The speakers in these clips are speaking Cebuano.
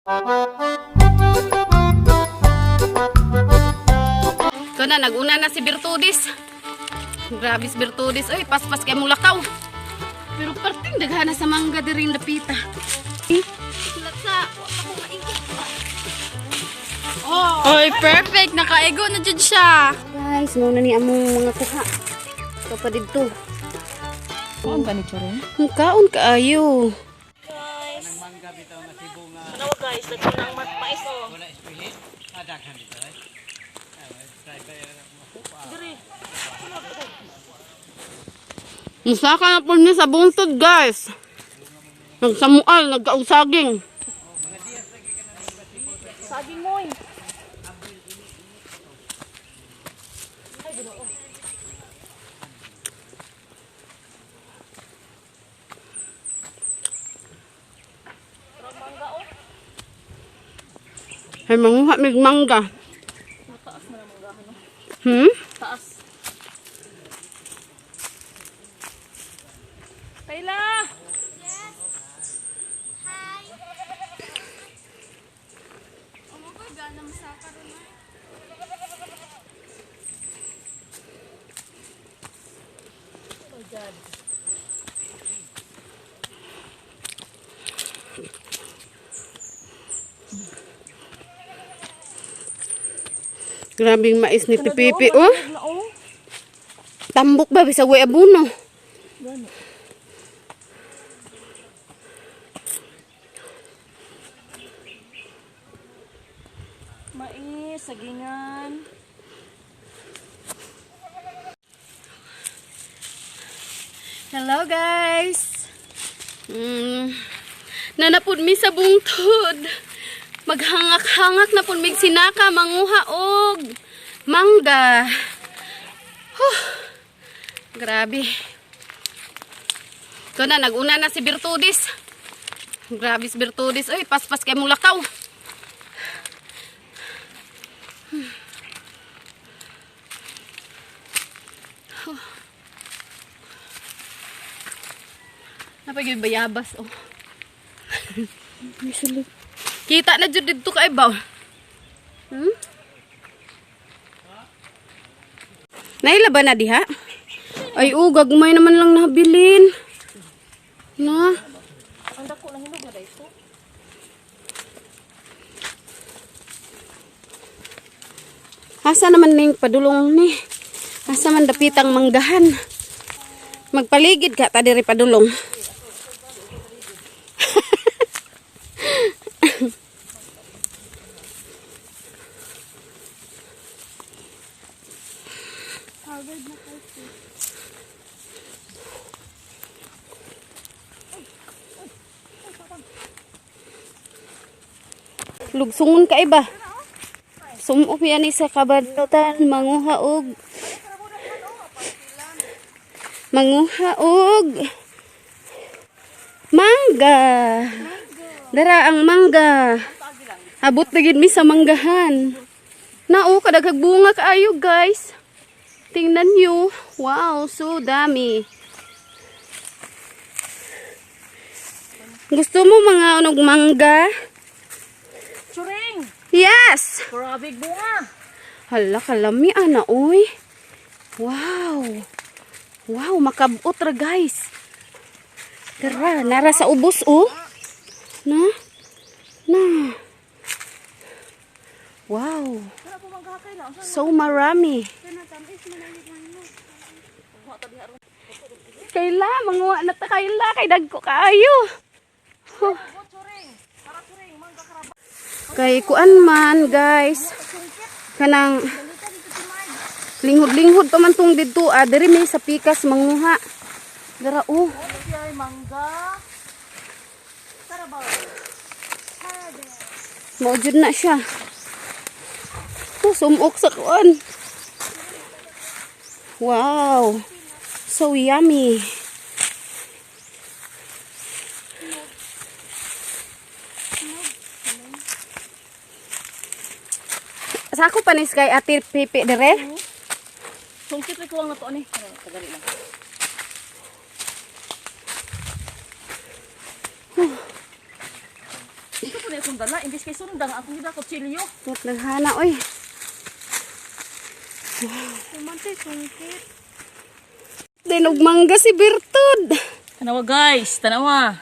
Ito na, nag-una na si Virtudis. Grabe si Virtudis. Uy, paspas kay mong lakaw. Pero perting daghana sa mangga diri lapita. Latsa, wa pa ko maigo. Oh. Oy, perfect. Nakaigo na jud siya. Guys, mao na ni among mga kuha. Ito pa didto. Kaon ka ni Choring? Ang kaon kaayo. Ano guys, nagkulang ang mais oh. Musaka na po ni sa bungtod, guys. Nagsamual, nagkausaging. Saging mo eh. Ay, manguha mig mangga. Hmm? Taas. Kayla! Grabing mais ni Pipipi, oh. Tambok ba, bisag way abono. Mais, sagingan. Hello, guys. Nanapud mi sa bungtod. Maghangak-hangak na pud mig sinaka manguha og mangga. Huh. Grabe. Ito na, nag-una na si Virtudis. Grabe si Virtudis. Uy, paspas kay mong lakaw. Napagay bayabas, oh. Kita na jud didto kay ba? Naila ba na diha? Ay, oh, gagmay naman lang nabilin. Na? Ang dako na hinog na dito. Asa naman ning padulong ni? Asa man dapitang manggahan? Magpaligid ka ta diri padulong. Lugsungon ka iba. Sumuop yan ni sa kabanutan, manguha og mangga. Dara ang mangga. Abot na gid mi sa manggahan. Nao kadaghag bunga kaayo, guys. Tingnan nyo. Wow, so dami. Gusto mo mga unog mangga? Churing! Yes! Grabe bunga! Hala, kalami ana, oy. Wow. Wow, makabot ra, guys. Tara, nara sa ubos, oh. Na? Na. Wow. So marami. Kayla, manguha na ta kayla kay dagko kaayo. Huh. Kay kuan man, guys. Kanang linghod-linghod pa man tong didto ah, diri may sa pikas manguha. Dara oh. Ay, mangga. Carabao. Mao jud na siya. Oh, sumok sa kuan. Wow. So yummy. Sako pa ni Sky Ate Pipi dire? Sungkit rin kuwang na to ani. Tagali lang. Ito po na akong dala. Imbis kay sundang, akong gida kutsilyo. Ngot naghana oy. Kumante sungkit. Dinog mangga si Bertud. Tanawa guys, tanawa.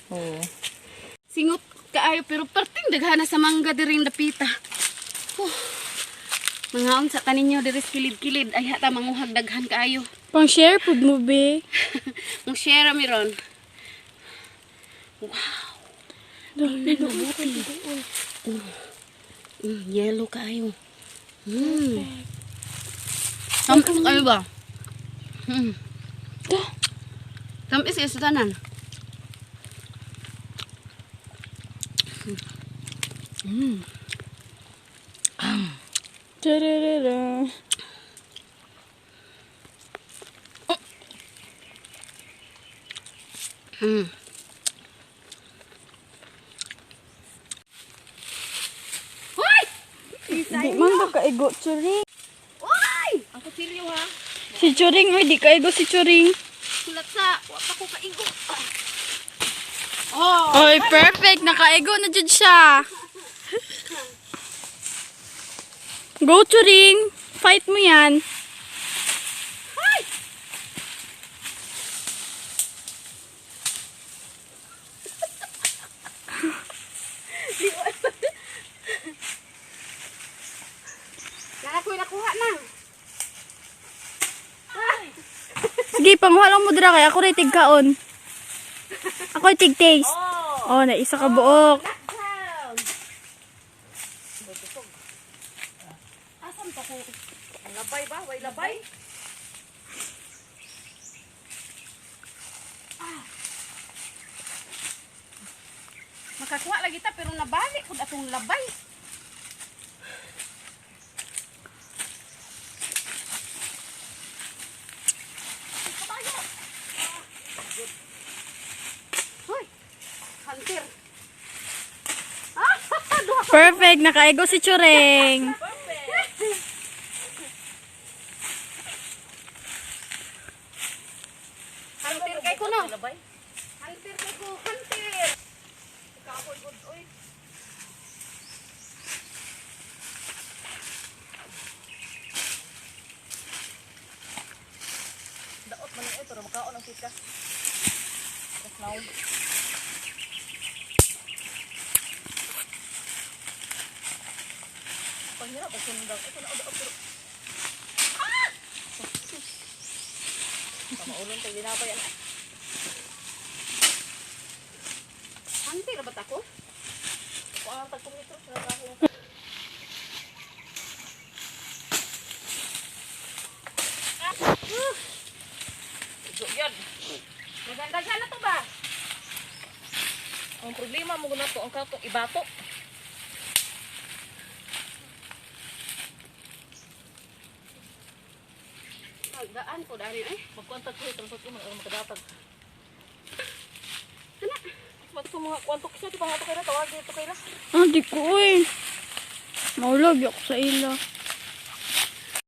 Oh. Singot kaayo pero perting daghana sa mangga diring dapita. Huh. Mangaon sa taninyo diri sa kilid-kilid ay hata manguhag daghan kaayo. Pang share pud mo be. Mong share mi ron. Yellow kaayo. Tamis kayo ba? Tamis kayo sa tanan. Tararara. Hoy! Di man ba kaigo Churing? Oy! Ang kutsilyo ha. Si Churing oy, di kaigo si Churing. Sulat sa, wa pa ko kaigo. Oh! Oy, perfect. Nakaigo na jud siya. Go Churing. Fight mo yan. Nakakuha nakuha na. Sige, panguha lang mo dira kay ako ray tigkaon. Ako tig taste. Oh, na isa ka buok. Down. Asan pa ko? Ang labay ba? Way labay? Makakuha lagi ta pero nabalik pud atong labay. Hoy. Hunter. Ah, duha Perfect, nakaigo si Churing. Hunter kay ko no. Labay? Hunter kay ko, hunter. Daot man eh, pero makaon ang pikas. Pikas now. Panghirap ang sundang. Ito na, daot pero... Ah! Sus! Pamaulon tayo dinabay. Ano? Hunter ba ta ko? Kuha ang tagpong nito. Sinasako. Igo yan. Maganda na to ba? Ang problema mo na to, ang katong ibato. Tagaan ko dali eh. Magkuantag ko, itong ko man ang makadatag. Ana. Mas kumuha kuanto kasi di ba hato kay na tawag dito kay na. Ah, di ko oy. Maulog ako sa ila.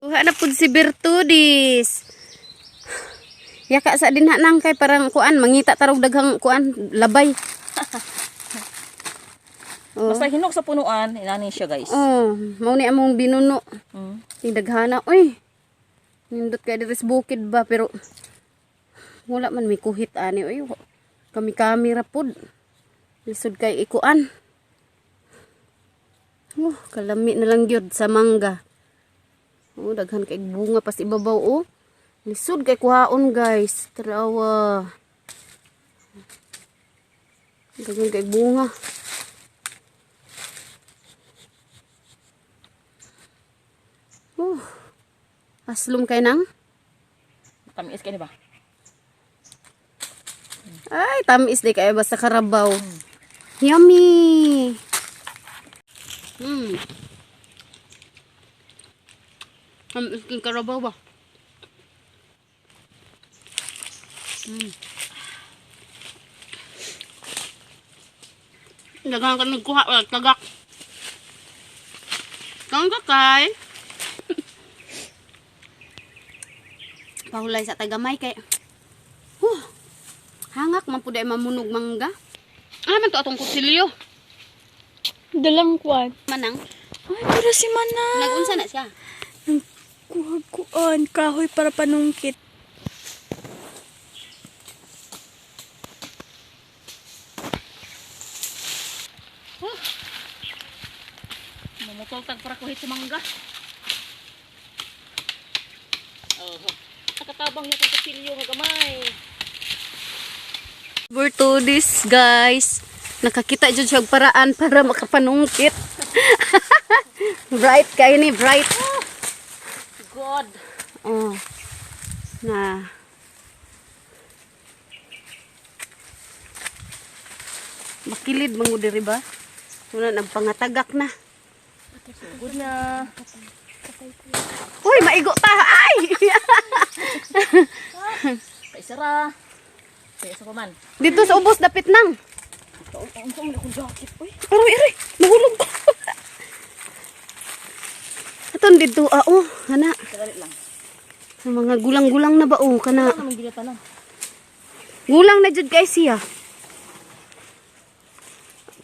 Kuha na pud si Bertudis. Yaka sa dinha nang kay parang kuan mangita tarog daghang kuan labay. Oh. Basta hinog sa punuan, inani siya guys. Oh, mao ni among binuno. Ting daghana oy. Nindot kay diri sa bukid ba pero wala man may kuhit ani oy. Kami kami ra pud. Lisod kay ikuan. Oh, kalami na lang gyud sa mangga. Oh, daghan kay bunga pas ibabaw oh. Lisod kay kuhaon guys. Tarawa. Daghan kay bunga. Oh. Aslom kay nang? Tamis kay ni ba? Ay, tamis di kay basta karabaw. Yummy. Tamis kay karabaw ba? Daghang kami kuha wala tagak. Kang kakay. Pahulay sa tagamay kay. Huh. Hangak man pud ay mamunog mangga. Ah, man to atong kutsilyo. Dalang kwan. Manang, Ay, pero si Manang. nagunsa na siya. Kuhag kuan, kahoy para panungkit. Mamutol tag para kuhit sa mangga. Oh. Nakatabang niya kong kutsilyo nga gamay. Bertudis, guys. Nakakita jud siya og paraan para makapanungkit. Bright kayo ni bright. God. Oh. Na. Makilid mangu diri ba? Wala nang pangatagak na. Good na. Uy, maigo ta. Ay! Kaisara. Kaya sa paman. Dito sa ubos dapit nang. Ang saan akong jacket. Uy. Aroy, aroy, mahulog ko. Aton dito ah oh, ana. Kadali lang. Ang mga gulang-gulang na ba oh kana. Ano naman ginata na? Gulang na jud kay siya.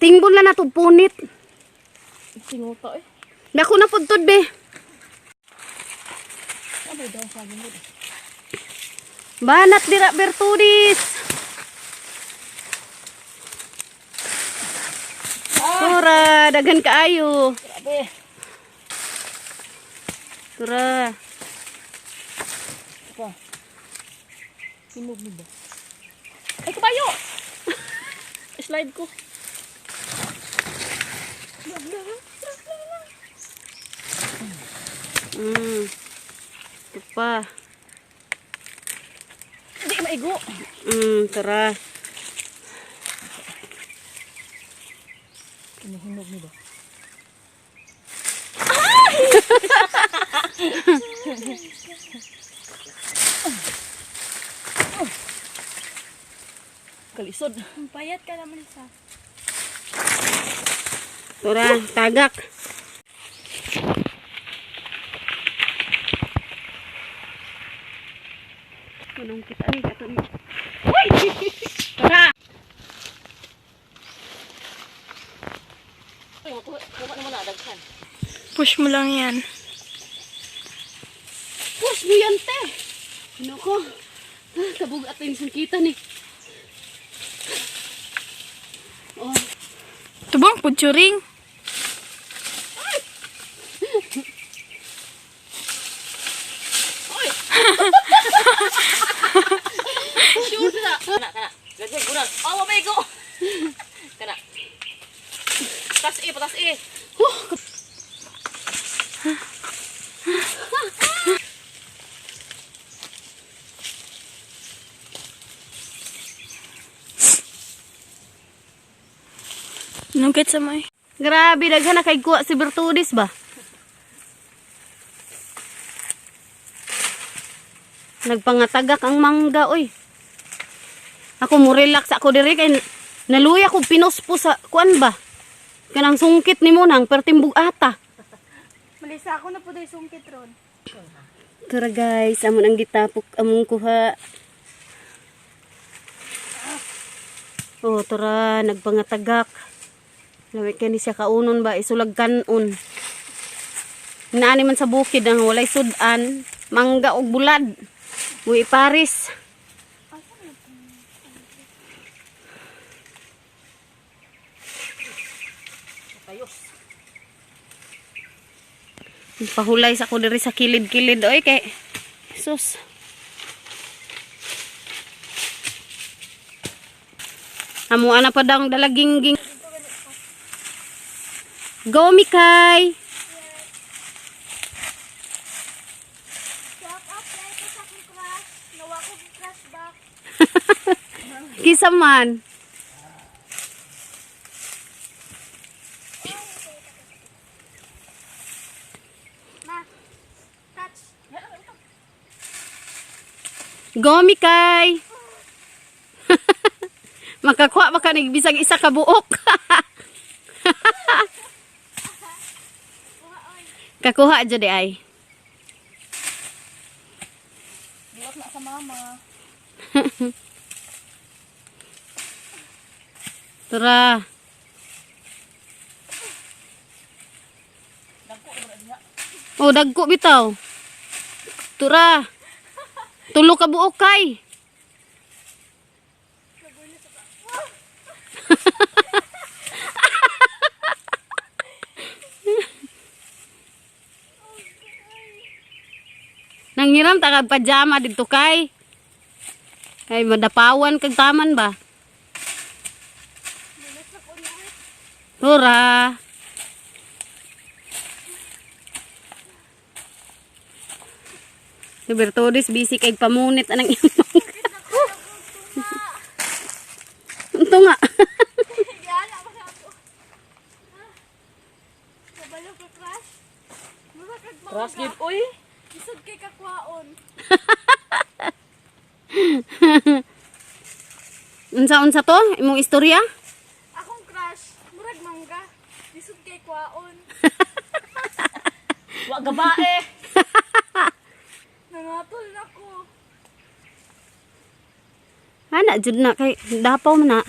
Tingbon na nato punit. Singuta eh. Dako na pud tud be. Ano daw sa mo? Banat dira Bertudis. Tura, daghan kaayo. Grabe. Tura. Pa. Hinog mo ba? Ay, kabayo! Slide ko. Ito pa. Hindi maigo. Tara. Hinog mo ba? Kalisod. Payat ka naman sa. Tura, tagak. Manong kita ni ato ni. Uy! Tara. Ay, makuha naman na daghan. Push mo lang yan. Push mo yan, te. Ano ko? Ah, kabugat yung sungkitan ni. Oh, Tubong, pudsuring. Sure na. Kana, kana. Lagyan ko na. Oh, maigo. Kana. Tas e, patas e. Nungkit sa may. Grabe, daghan na kay kuha si Bertudis ba? Nagpangatagak ang mangga, oy. Ako mo relax ako diri kay naluya ko pinospo sa kuan ba. Kanang sungkit nimo nang pertimbug ata. Malisa ako na po dahil sungkit ron. Tara guys, amon ang gitapok among kuha. Oh, tara, nagpangatagak. Lami kani siya kaunon ba isulag kanon. Naani man sa bukid ang walay sudan, mangga og bulad. Uy, Paris. Tayos. Pahulay sa ko diri sa kilid-kilid oy kay sus. Amo ana pa dang dalagingging. Go Mikay. Shout out na ito sa akong crush. Nawa ko crush back. Kisa man. Ma, touch. Go Mikay. Makakuha ba ka nig bisag isa ka buok? Kakuha jud ay. Diwat na sa mama. Tara. Oh, dagko bitaw. Tura. Tulo ka buok kay. Nanghiram ta kag pajama didto kay. Kay madapawan kag taman ba? Tura. Si Bertodis busy kay pamunit anang imong. Ito nga. Yala pa sa ako. Kabalo ka crush. Mura kag Crush gid uy. Isod kay kakwaon. Unsa-unsa to? Imong istorya? Akong crush, murag mangga. Isod kay kwaon. Wa gabae. Nangatol na ko. Ana jud na kay dapaw man na.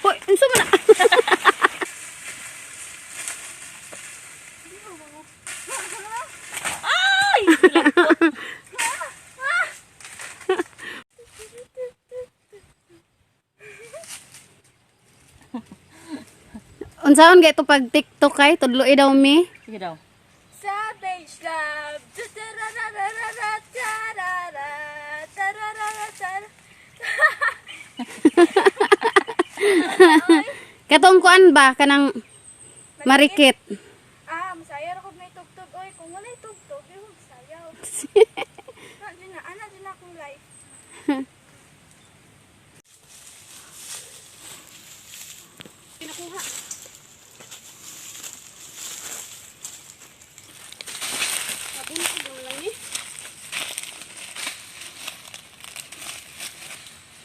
Hoy, unsa man na? Ay! Unsaon kay to pag TikTok kay tudloy daw mi? Sige daw. Savage love. Tarararara, tarara, tararara, tar- Katong kuan ba kanang marikit? Ah, masaya ra kog may tugtog oy. Kung walay tugtog, di ko masayaw. Ana din na, ana din akong life. Pinakuha. Sabi mo lang ni.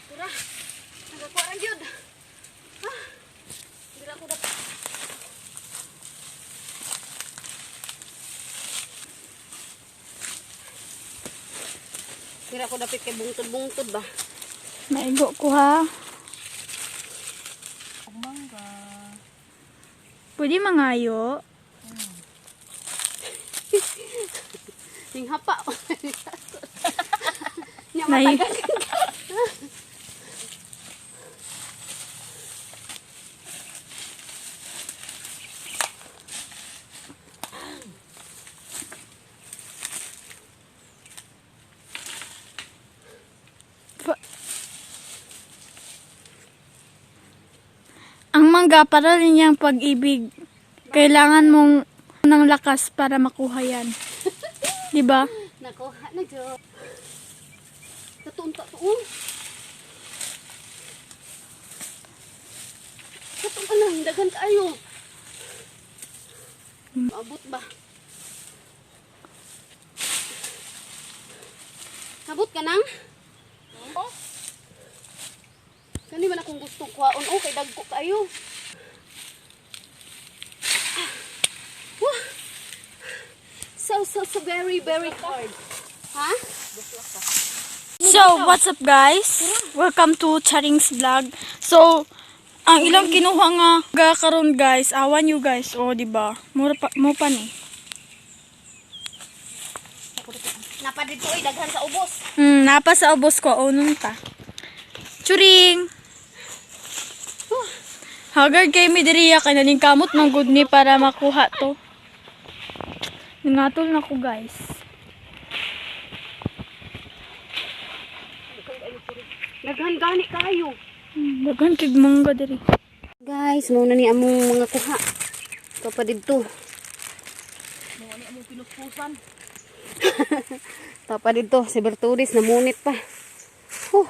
Tara. Nagakuha ra gyud. Ah. Dira ko dapat. Dira ko dapit kay bungtod-bungtod ba. Maigo ko ha. Mangga. Pwede mangayo. Ning hapa. Nya Nay. matagal. Ang mangga para rin niyang pag-ibig. Kailangan mong ng lakas para makuha yan. 'Di ba? Nakuha na jo. Katuon ta tuon. Katuon na, daghan kaayo. Maabot ba? Abot ka nang? Oh. Kani man akong gusto kuhaon. Oh, kay dagko kaayo. Ah. Wah. So, so, so very, very hard. Ha? So, what's up guys? Welcome to Charing's vlog. So, ang ilang kinuha nga ga karon guys, awan you guys, oh, di ba? Mura pa, mo pa ni. Napa dito oy daghan sa ubos. Napa sa ubos ko oh, nun ta. Churing. Haggard kay mi diriya kay naning kamot man gud ni para makuha to. Nangatol na ko guys. Daghan gani kayo. Daghan kig mangga diri. Guys, mao na ni among mga kuha. Ito pa didto. Mo ni among pinuspusan. Ito pa didto si Bertudis namunit pa. Huh.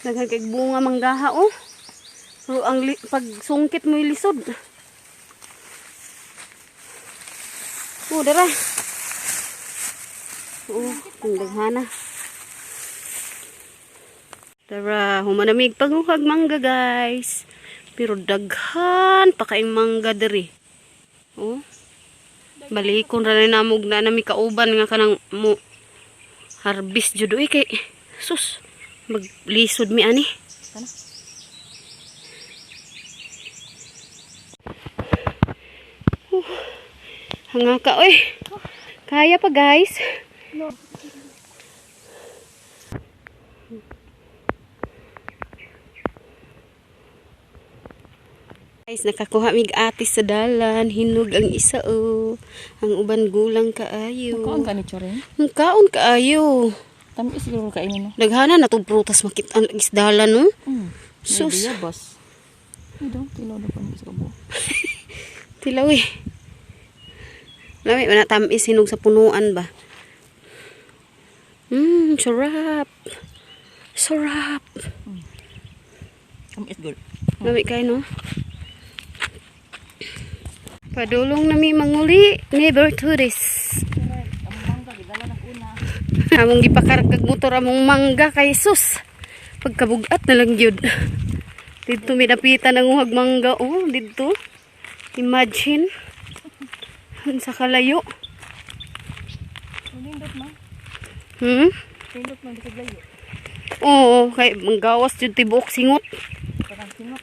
Daghan kay bunga manggaha oh. Pero ang pagsungkit mo lisod. Oh, dara. Oh, ang daghana. Tara, humanamig paghuhag mangga guys. Pero daghan pa kayong mangga diri. Oh. Balikon ra na namog na nami kauban nga kanang mo harvest jud oy kay sus maglisod mi ani. Kana. Hanga ka oy. Kaya pa, guys. Guys, nakakuha mig atis sa dalan. Hinog ang isa oh. Ang uban gulang kaayo. Kaon ka ni Choren? Ang kaon kaayo. Tamis siguro kainin no. Daghana na tong prutas makita ang isdalan no. Sus. Sus. Boss. Ito, tilaw na pa ni isa ka buo. Tilaw eh. Lami man na tamis hinog sa punuan ba. Sarap. Sarap. Tamis girl. Lami kayo no. Padulong nami manguli, never tourist. Ang mangga gidala nag una. Among gipakargag motor among mangga kay sus. Pagkabugat na lang gyud. Didto minapitan ang uhag mangga oh, didto. Imagine. Sa kalayo. Nindot man. Nindot man bisag layo. Oo, kay manggawas jud tibuok singot. Parang singot.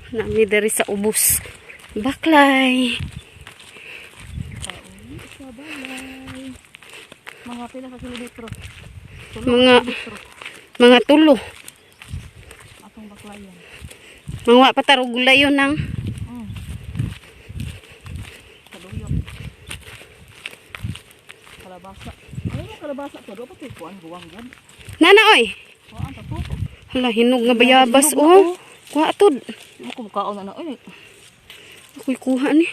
Nami diri sa ubos. Baklay. Pauwi sa balay. Mga pila ka kilometro. Tulo Mga kilometro. mga tulo. Atong baklayan. Mga pa tarog gulayon nang. Kaluyok. Kalabasa. Ano mo kalabasa to? Do pa to kuan buwang gud. Nana oy. Kuan pa to. Hala hinog nga bayabas Hinog na, oh. Kuha tod. Di mo kumukaon na na oy. Ako'y kuha ni.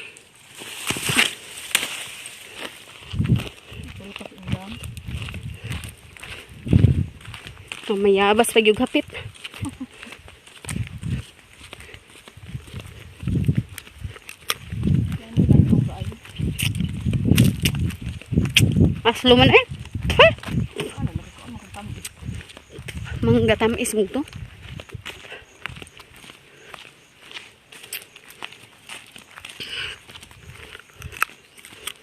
Prutas indam. Oh, mayabas pag yung hapit. Yan lang tong kaayo. Aslo man eh. Ha! Ano nakakaon mo kang tamis. Mangga tamis mo to.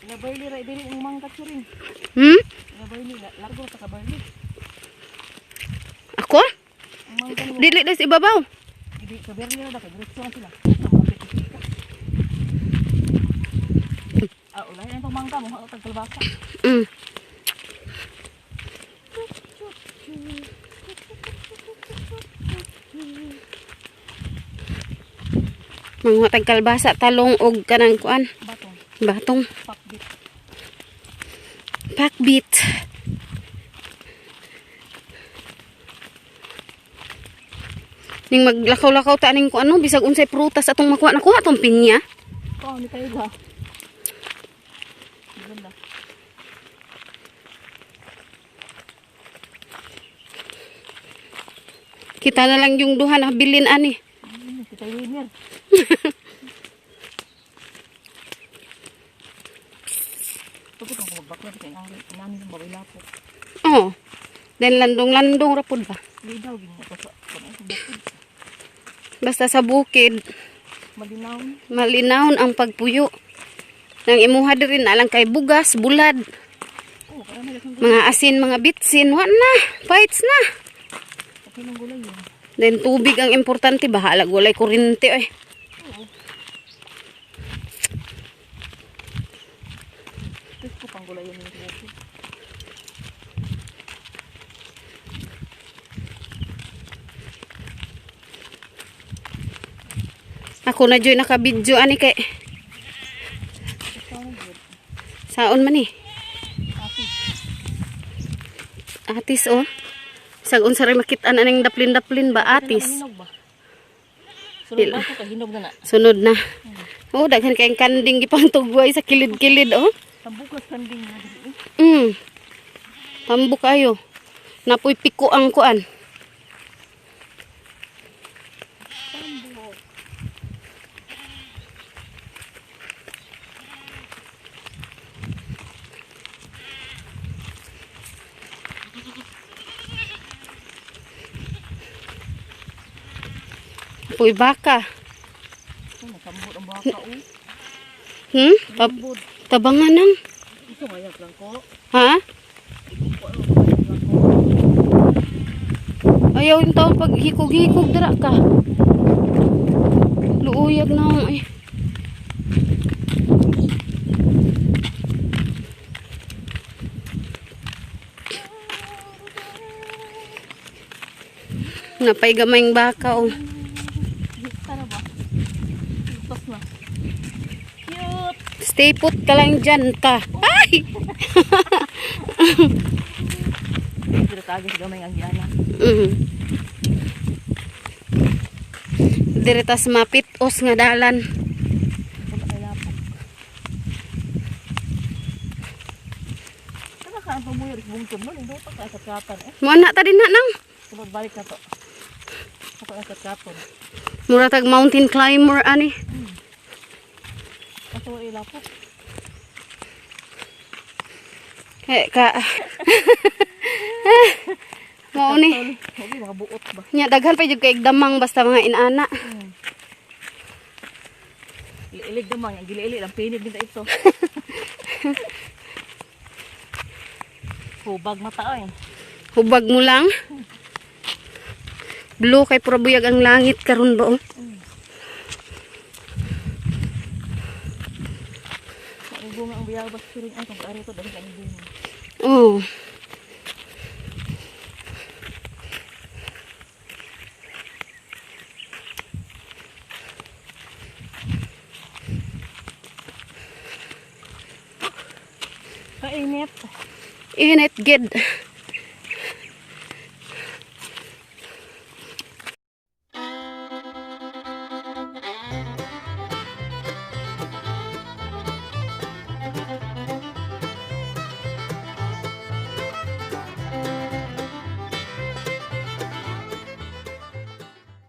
Labayli ra dili ang mangga churing. Labayli largo sa kabayli. Ako? Ang mangga mo Dili na sa ibabaw. di kaberli ra da kay diretso na sila. Ah, ulay na itong mangga mo, tag kalabasa. Manguha tag kalbasa, talong og kanang kuan, Batong, batong, pakbit. pakbit. Ning maglakaw-lakaw ta ning kuan no, bisag unsay prutas atong makuha nakuha atong pinya. Oh, ni tayo ba? Ganda. Kita na lang yung duha na bilin ani. Kita winner. Tugod ang magbakla sa kay ang inani ng baboy lapo. Oh. Then landong-landong ra pud ba. Di daw gini ko sa kuno sa bukid. Basta sa bukid, Malinaw. malinawon ang pagpuyo. Nang imuha diri na lang kay bugas, bulad, Oh, kaya na lang mga asin, mga bitsin, wa na, fights na. okay lang gulay yun. Then tubig ang importante, bahala walay kuryente oy. Oo. Gusto pang gulay yun yung bukid. Ako na joy nakabidyo ani kay saon man eh. Atis oh. Sag unsa ray makit-an aning daplin-daplin ba atis. Hinog ba? Sunod ba ito kay hinog na na. Sunod na. Oh, daghan kayong kanding gipang tugway sa kilid-kilid oh. Tambukas kanding na dili. Tambo kayo. Napoy piko ang kuan. Tambok. Napoy baka. Hmm? Tabangan nang. Ito nga yan lang ko. Ha? Ayaw yung taon pag hikog-hikog dara ka. Luuyag na ako eh. Napay gamayng baka oh. Tara ba? Lutos na. Cute! Stay put ka lang dyan ka. Ay! Pero tagis gamay ang giyana. Diretas mapit os nga dalan. Wala kay lapok. Kana ka ang pamuyar bungtod no, hindi pa ka sa katan eh. Mo na ta din na nang. Sunod balik na to. Ako ang katkaton. Mura tag mountain climber ani. Ato ay lapok. Eh ka. Mao ni. Hobi mga buot ba. Nya daghan pa jud kay damang basta mga inana. Iliilig damang, ang giliili lang pinig din ito. Hubag mata ay. Hubag mo lang. Blue kay puro buyag ang langit karon ba oh. Ang bunga ang biyabas siring ay kung ari to dahil ang bunga. Oh. Kainit. Init gid.